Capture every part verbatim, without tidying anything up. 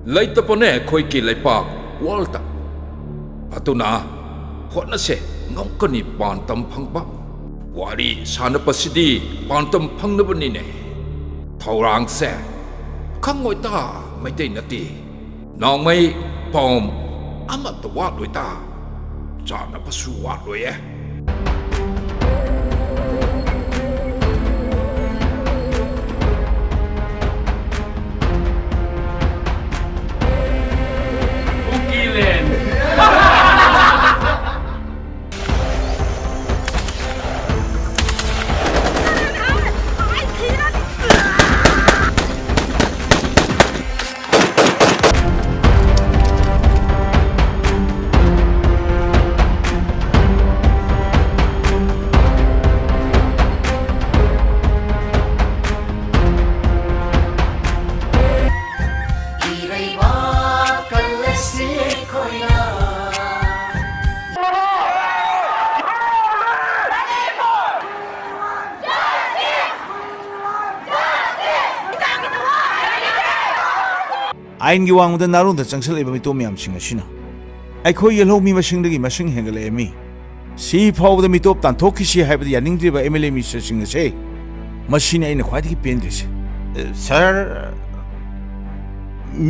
ꯂꯩꯇꯕꯅꯦ ꯑꯩꯈꯣꯏꯒꯤ ꯂꯩꯄꯥꯛ ꯋꯥꯔꯜꯗ꯫ ꯑꯗꯨꯅ ꯍꯣꯠꯅꯁꯦ, ꯉꯝꯒꯅꯤ ꯄꯥꯟꯗꯝ ꯐꯪꯕ꯫ ꯋꯥꯔꯤ ꯁꯥꯟꯅꯕꯁꯤꯗꯤ ꯄꯥꯟꯗꯝ ꯐꯪꯅꯕꯅꯤꯅꯦ꯫ ꯊꯧꯔꯥꯡꯁꯦ ꯈꯪꯉꯣꯏꯗ ꯃꯩꯇꯩ ꯅꯠꯇꯦ꯫ ꯅꯣꯡꯃꯩ ꯄꯥꯎꯝ ꯑꯃꯠꯇ ꯋꯥꯠꯂꯣꯏꯗ꯫ ꯆꯥꯅꯕꯁꯨ ꯋꯥꯠꯂꯣꯏꯌꯦ꯫ ꯑꯥꯏꯟꯒꯤ ꯋꯥꯡꯃꯗ ꯅꯥꯔꯣꯟꯗ ꯆꯪꯁꯤꯜꯂꯛꯂꯤꯕ ꯃꯤꯇꯣꯞ ꯃꯌꯥꯝꯁꯤꯡ ꯑꯁꯤꯅ ꯑꯩꯈꯣꯏ ꯌꯦꯜꯍꯧꯃꯤ ꯃꯁꯤꯡꯗꯒꯤ ꯃꯁꯤꯡ ꯍꯦꯟꯒꯠꯂꯛꯂꯝꯃꯤ꯫ ꯁꯤ ꯐꯥꯎꯕꯗ ꯃꯤꯇꯣꯞ ꯇꯥꯟꯊꯣꯛꯈꯤꯁꯤ ꯍꯥꯏꯕꯗ ꯌꯥꯅꯤꯡꯗ꯭ꯔꯤꯕ ꯑꯦꯝ ꯑꯦꯜ ꯑꯦ ꯃꯤꯅꯤꯁꯇꯔꯁꯤꯡ ꯑꯁꯦ, ꯃꯁꯤꯅꯤ ꯑꯩꯅ ꯈ꯭ꯋꯥꯏꯗꯒꯤ ꯄꯦꯟꯗ꯭ꯔꯤꯁꯦ꯫ ꯁꯥꯔ,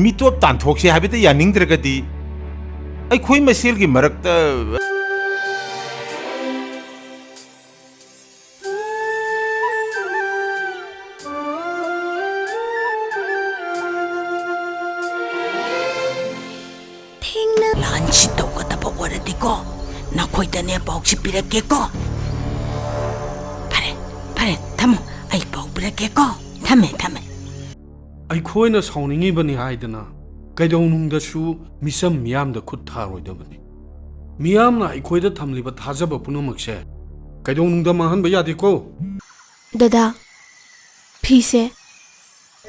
ꯃꯤꯇꯣꯞ ꯇꯥꯟꯊꯣꯛꯁꯤ ꯍꯥꯏꯕꯗ ꯌꯥꯅꯤꯡꯗ꯭ꯔꯒꯗꯤ ꯑꯩꯈꯣꯏ ꯃꯁꯦꯜꯒꯤ ꯃꯔꯛꯇ ꯊꯦꯡꯅ ꯂꯥꯟꯁꯤ ꯇꯧꯒꯗꯕ ꯑꯣꯏꯔꯗꯤꯀꯣ, ꯅꯈꯣꯏꯗꯅꯦ ꯄꯥꯎꯁꯤ ꯄꯤꯔꯛꯀꯦꯀꯣ꯫ ꯐꯔꯦ, ꯐꯔꯦ, ꯊꯝꯃꯣ, ꯑꯩ ꯄꯥꯎ ꯄꯤꯔꯛꯀꯦꯀꯣ꯫ ꯊꯝꯃꯦ, ꯊꯝꯃꯦ꯫ ꯑꯩꯈꯣꯏꯅ ꯁꯥꯎꯅꯤꯡꯉꯤꯕꯅꯤ ꯍꯥꯏꯗꯅ ꯀꯩꯗꯧꯅꯨꯡꯗꯁꯨ ꯃꯤꯆꯝ ꯃꯤꯌꯥꯝꯗ ꯈꯨꯠ ꯊꯥꯔꯣꯏꯗꯕꯅꯤ꯫ ꯃꯤꯌꯥꯝꯅ ꯑꯩꯈꯣꯏꯗ ꯊꯝꯂꯤꯕ ꯊꯥꯖꯕ ꯄꯨꯝꯅꯃꯛꯁꯦ ꯀꯩꯗꯧꯅꯨꯡꯗ ꯃꯥꯡꯍꯟꯕ ꯌꯥꯗꯦꯀꯣ꯫ ꯗꯗꯥ, ꯐꯤꯁꯦ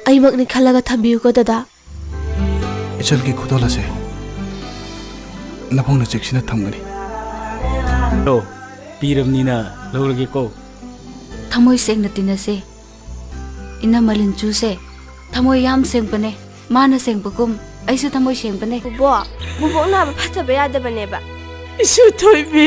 ꯑꯩꯃꯛꯅꯤ ꯈꯜꯂꯒ ꯊꯝꯕꯤꯌꯨꯀꯣ ꯗꯗꯥ꯫ ꯏꯆꯜꯒꯤ ꯈꯨꯗꯣꯜ ꯑꯁꯦ ꯅꯕꯨꯡꯅ ꯆꯦꯛꯁꯤꯟꯅ ꯊꯝꯒꯅꯤ꯫ ꯂꯣ, ꯄꯤꯔꯕꯅꯤꯅ ꯂꯧꯔꯒꯦꯀꯣ꯫ ꯊꯃꯣꯏ ꯁꯦꯡꯅ ꯇꯤꯟꯅꯁꯦ꯫ ꯏꯅꯝꯃ ꯂꯤꯟꯆꯨꯁꯦ ꯊꯃꯣꯏ ꯌꯥꯝ ꯁꯦꯡꯕꯅꯦ꯫ ꯃꯥꯅ ꯁꯦꯡꯕꯒꯨꯝ ꯑꯩꯁꯨ ꯊꯃꯣꯏ ꯁꯦꯡꯕꯅꯦ꯫ ꯕꯨꯕꯣꯛ, ꯕꯨꯕꯣꯛ ꯅꯥꯕ ꯐꯠꯇꯕ ꯌꯥꯗꯕꯅꯦꯕ꯫ ꯏꯁꯨ ꯊꯣꯏꯕꯤ꯫